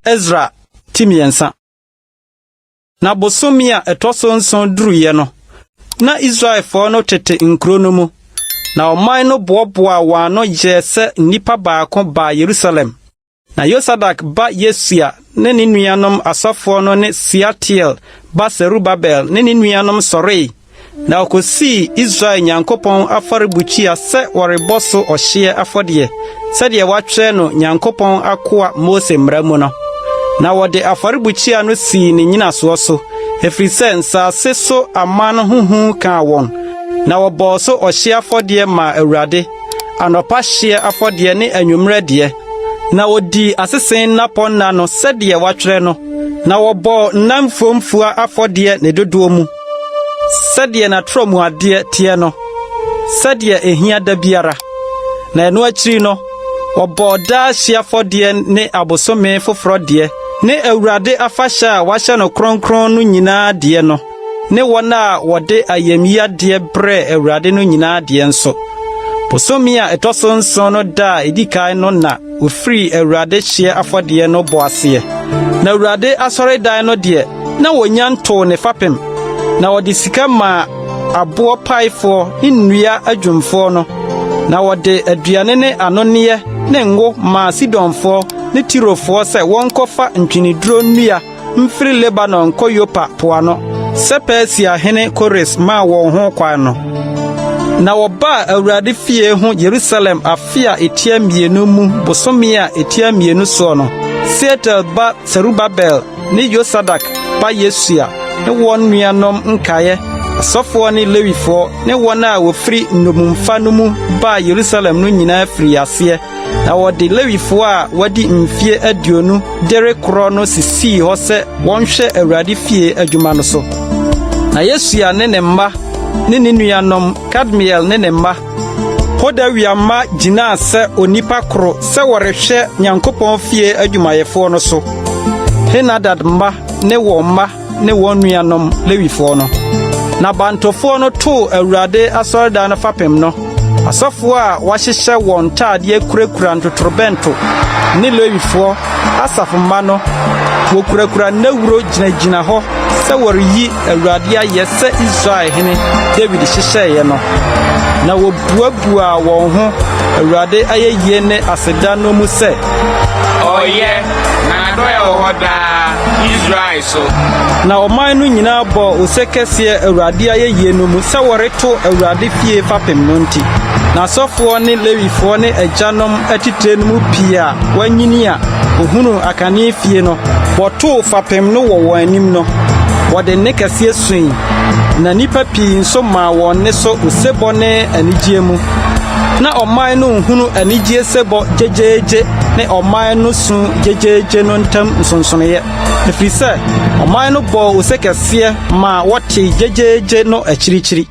Esra ti mmiɛnsa. Na bosome a ɛtɔ so nson duruiɛ no, na Israelfoɔ no tete nkuro no mu, na ɔman no boaboaa wɔn ano yɛɛ sɛ nnipa baako baa Yerusalem. Na Yosadak ba Yesua ne ne nuanom asɔfoɔ no ne Sealtiel ba Serubabel ne ne nuanom sɔree, na wɔkosii Israel Nyankopɔn afɔrebukyia sɛ wɔrebɔ so ɔhyeɛ afɔdeɛ, sɛdeɛ wɔatwerɛ no Nyankopɔn akoa Mose mmara mu no. Na wɔde afɔrebukyia no sii ne nnyinasoɔ so, ɛfiri sɛ nsase so aman ho hu kaa wɔn. Na wɔbɔɔ so ɔhyeɛ afɔdeɛ maa Awurade, anɔpa hyeɛ afɔdeɛ ne anwummerɛ deɛ. Na wɔdii asese nnapɔnna no sɛdeɛ wɔatwerɛ no, na wɔbɔɔ nna mfuamfua afɔdeɛ ne dodoɔ mu, sɛdeɛ n'atorɔmuadeɛ teɛ no, sɛdeɛ ehia da biara. Na ɛno akyiri no, wɔbɔɔ daa hyeɛ afɔdeɛ ne abosome foforɔ deɛ, ne Awurade afahyɛ a wɔahyɛ no kronkron no nyinaa deɛ no, ne wɔn a wɔde ayamyi adeɛ brɛɛ Awurade no nyinaa deɛ nso. Bosome a ɛtɔ so nson no da a edi kan no na wofirii Awurade hyeɛ afɔdeɛ no bɔ aseɛ. Na Awurade asɔredan no deɛ, na wɔnnya ntoo ne fapem. Na wɔde sika maa aboɔ paefoɔ ne nnua adwumfoɔ no, na wɔde aduane ne anonneɛ ne ngo maa Sidonfoɔ ne Tirofoɔ sɛ wɔnkɔfa ntweneduro nnua mfiri Lebanon nkɔ Yopa po ano, sɛ Persia hene Kores maa wɔn ho kwan no. Na wɔbaa Awurade fie ho Yerusalem afe a etia mmienu mu bosome a etia mmienu soɔ no, Sealtiel ba Serubabel ne Yosadak ba Yesua ne wɔn nuanom nkaeɛ, asɔfoɔ ne Lewifoɔ ne wɔn a wɔfiri nnommumfa no mu baa Yerusalem no nyinaa firii aseɛ Na wɔde Lewifoɔ a wɔadi mfeɛ 20 de rekorɔ no sisii hɔ sɛ wɔnhwɛ Awurade fie adwuma no so. Na Yesua ne ne mma ne ne nuanom Kadmiel ne ne mma, Hodawia mma gyinaa sɛ onipa koro sɛ wɔrehwɛ Nyankopɔn fie adwumayɛfoɔ no so. Henadad mma ne wɔn mma ne wɔn nuanom Lewifoɔ no. Na bantofoɔ no too Awurade asɔredan no fapem no, asɔfoɔ a wɔahyehyɛ wɔn ntaadeɛ kurakura ntotorobɛnto ne Lewifoɔ, Asaf mma no, wɔkurakura nnawuro gyinagyina hɔ sɛ wɔreyi Awurade ayɛ sɛ Israel hene Dawid hyehyɛeɛ no. Na wɔbuabuaa wɔn ho Awurade ayɛyie ne aseda no mu sɛ, Ɔyɛ, na n'adɔeɛ wɔ hɔ daa, Israel so. Na ɔman no nyinaa bɔɔ ose kɛseɛ Awurade ayɛyie no mu sɛ wɔreto Awurade fie fapem no nti. Na asɔfoɔ ne Lewifoɔ ne agyanom atitire no mu pii a wɔanyini a wɔhunuu akane fie no, wɔtoo fapem no wɔ wɔn anim no, wɔde nne kɛseɛ sui, na nnipa pii nso maa wɔn nne so osebɔ ne anigyeɛ mu. Na ɔman no nhunu anigyeɛ sebɔ gyegyeegye ne ɔman no su gyegyeegye no ntam nsonsonoeɛ, ɛfiri sɛ ɔman no bɔɔ ose kɛseɛ maa wɔtee gyegyeegye no akyirikyiri.